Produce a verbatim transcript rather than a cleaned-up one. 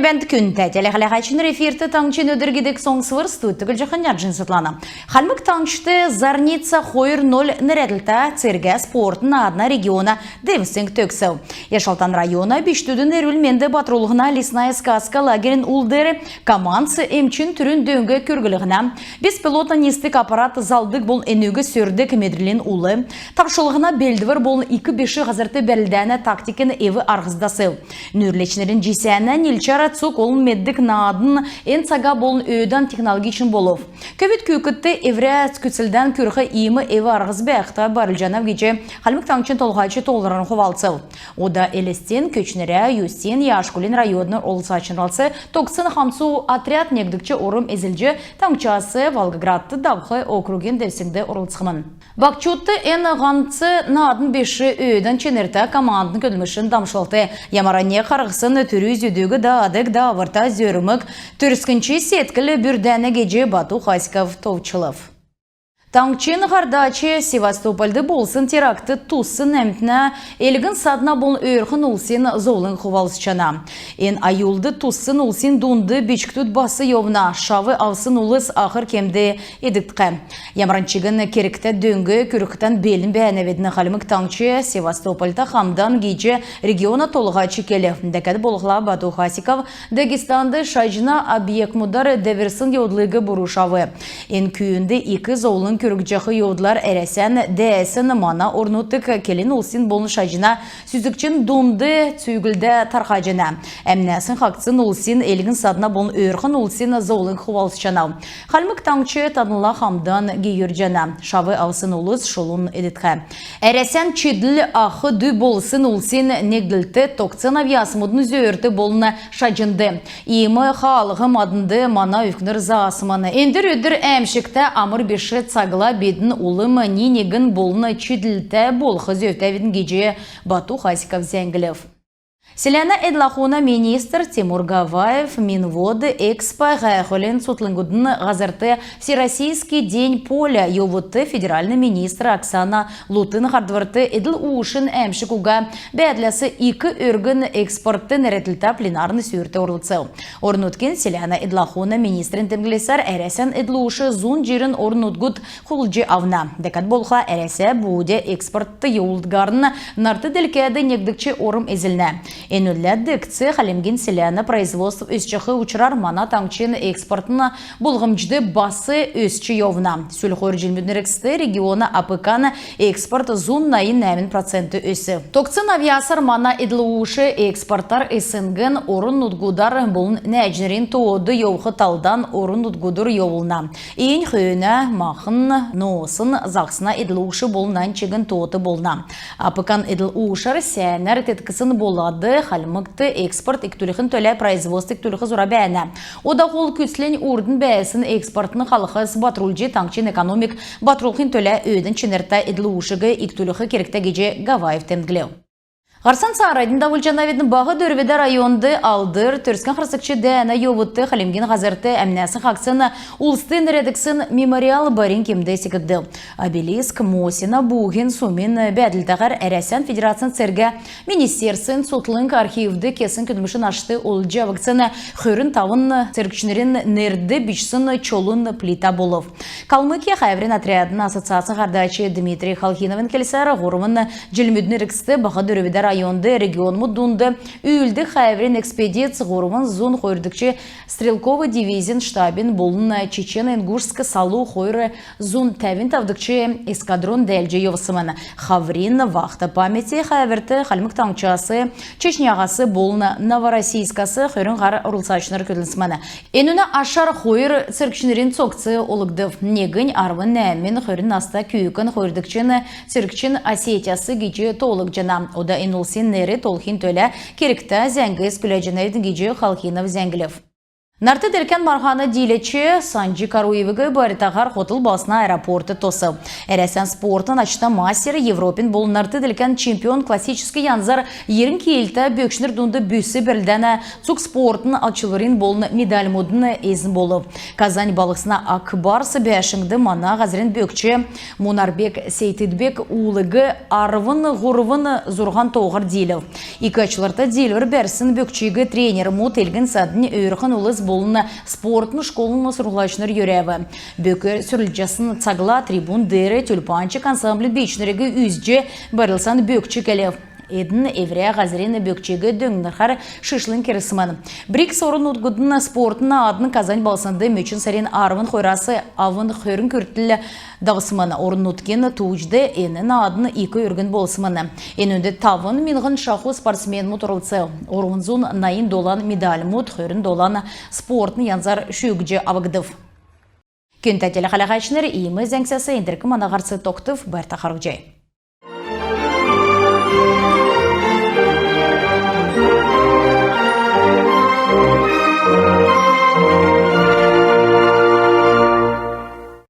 Бәәнт, күндтә телехәләәчнр! Эфирт «Таңһчин өдр» гидг соңсвр. Студьд Түглҗәхнә Ярҗин Светлана. Хальмг Таңһчд «Зарница хойр ноль» нерәдлтә цергә-спортын наадна региона девсңг төгсв. Яшалтан района бичкдүдин эрүл-менд батрулһна «Лесная сказка» лагерин ул деер командс эмчин түрүн дөң күрглһнә, беспилотн нисдг аппарат залдг болн энүг сөрдг медрлин ул, тавшлһна белдвр болн ик биш һазрт бәрлдәнә тактикин эв-арһс дасв. Нүүрләчнрин җисәнә нилчәр цуг олн меддг наадн эн цага болн өөдән технологичн болв. Көвүд күүкдт эврә күцлдән күрх иим эв-арһс бәәхтә байрлҗанав гиҗ Хальмг Таңһчин Толһач тоолврарн хувалцв. Ода Элстин, Көтчнрә, Юстин, Яшкулин района орлцачнралс тогтсн хамцу отряд негдгч орм эзлҗ, таңһчас Волгоградт давх округин девсңгд орлцхмн. Баһчудт эн һанц наадн биш, өөдән чинртә командн көдлмшин дамшлт. Ямаран нег харһсн түрү-зүдүг даадг, дааврта зөрмг, төрскнч седкл бүрдәнә гиҗ Бату Хасиков товчлв. Таңһчин һардач Севастопольд болсн терактд туссн әмтнә элгн-садна болн өөрхн улсин зовлң хувалцҗана. Эн аюлд туссн улсин дунд бичкдүд бас йовна. Шав авсн улс ахр кемд эдгтхә. Ямаран чигн кергтә дөң күргхдән белн бәәнәвидн. Хальмг Таңһч Севастопольта хамдан гиҗ региона толһач келв. Дәкәд болхла Бату Хасиков Дагестанд шаҗна объектмудар деврсн йовдлыг бурушав. Эн күүнд ик зовлң күргҗәх йовдлар Әрәсән дәәсн, мана орн-нутг, келн улсин болн шаҗна сүзгчин дунд цүүглдә тархаҗана. Әмнәсн хаһцсн улсин, элгн-садна болн өөрхн улсин зовлң хувалцҗанав. Хальмг Таңһч таднла хамдан гейүрҗәнә. Шав авсн улс шулун эдгтхә. Әрәсән чидл ах дү болсн улсин негдлт, тогтсн авъясмудын зөөрт болн шаҗнд. Иим хаалһ маднд мана өвкнр заасмн. Эндр өдр әәмшгтә, амр биш цагла бидн улм ни-негн болн чидлтә болх зөвтәвидн гиҗ Бату Хасиков зәңглв. Селәнә эдл-ахуна министр Тимур Гаваев Минвода Экспо һәәхүлин цутхлңгудын һазрт «Всероссийский день поля» йовудт федеральн министр Оксана Лутын һардврт «Эдл-уушин әәмшг уга бәәдләс ик өргн экспортд» нерәдлтә пленарн сүүрт орлцв. Орн-нутгин селәнә эдл-ахуна министрин темдглсәр, Әрәсән эдл-ууш зун җирн орн-нутгуд хулдҗ авна. Дәкәд болхла, Әрәсә буудя экспортд йовулдгарн нарт делкәд негдгч орм эзлнә. Энүнлә дегц хальмгин селәнә производств өсчәх учрар мана таңһчин экспортын болһмҗд бас өсч йовна. Сүл хойр җилмүдин эргцд региона АПК-н экспорт зун найн нәәмн процент өсв. Тогтсн авъясар мана эдл-ууш экспортар СНГ-н орн-нутгудар болн нәәҗнрин тоод йовх талдан орн-нутгудур йовулна. Эн хөөнә, махн, ноосн, заһсна эдл-ууш болн нань чигн тоот болна. АПК-н эдл-уушар сәәнәр тетксн болад, Хальмгт экспорт икдүлхин төлә производств икдүлх зура бәәнә. Ода һол күцлнь урднь бәәсн экспортын халхас батрулҗ, таңһчин экономик батрулхин төлә өөдән чинртә эдл-уушиг икдүлх кергтә гиҗ Гаваев темдглв. Һарцан цааранднь давулҗанавидн. Баһ Дөрвдә районд Алдр Төрскән харсгч дәәнә йовудт Хальмгин һазрт әмнәсн хаһцсн улст нерәдгдсн мемориал барин кемд секгдв. Обелиск Мосина бууһин сумин бәәдлтәһәр Әрәсән Федерацин цергә министерствин цутхлң архивд кесн көдлмшин ашт олҗ авгдсн хөрн тавн цергчнрин нерд бичсн чолун плита болв. «Калмыкия» хәәврин отрядын ассоциацин һардач Дмитрий Халхиновин келсәр, һурвн җилмүдин эргцд Баһ Дөрвдә районд регионмуд дунд үүлддг хәәврин экспедиц һурвн зун хойрдгч стрелков дивизин штабин болн Чечено-Ингушск салу хойр зун тәвн тавдгч эскадрон дәәлдҗ йовсмн. Хаврин «Вахта памяти» хәәврт Хальмг Таңһчас, Чечняһас болн Новороссийскас хөрн һар орлцачнр көдлсмн. Энүнә ашар хойр цергчнрин цогц олгдв. Негнь арвн нәәмн, хөрн наста күүкн хойрдгч цергчин Осетияс гиҗ тоолгдҗана. Ода эн улсин нер тоолхин төлә кергтә зәңгс күләҗәнәвидн гиҗ Халхинов зәңглв. Нарт делкән марһана дииләч Санҗ Каруевиг байртаһар хотл балһсна аэропортд тосв. Әрәсән спортын ачта мастер, Европин болн нарт делкән чемпион классическ янзар йирн килтә бөкчнр дунд бүс бәрлдәнә цуг спортын алчулврин болн медальмудын эзн болв. Казань балһсна «Ак барс» бәәшңд мана һазрин бөкч Мунарбек Сейтидбек улиг арвн һурвн зурһан тооһар диилв. Ик ачлврта диилвр бәрсн бөкчиг тренермүд, элгн-саднь, өөрхн улс болн спортын школын сурһульчнр йөрәв. Бөк сөрлҗәсн цагла трибун деер «Тюльпанчик» ансамблин биичнриг үзҗ, байрлсан бөкч келв. Эдн эврә һазрин бөкчиг дөңнхәр шишлң кергсмн. БРИКС орн-нутгудын спортын наадн Казань балһснд мөчн сарин арвн хойрас авн хөрн күртл давсмн. Орн-нутгин тууҗд эн наадн ик өргн болсмн. Энүнд тавн миңһн шаху спортсменмүд орлцв. Һурвн зун найн долан медальмуд, хөрн долан спортын янзар шүүҗ авгдв. Күндтә телехәләһәчнр, иим зәңгсәс эндрк мана һарц тогтв. Байрта харһцхай.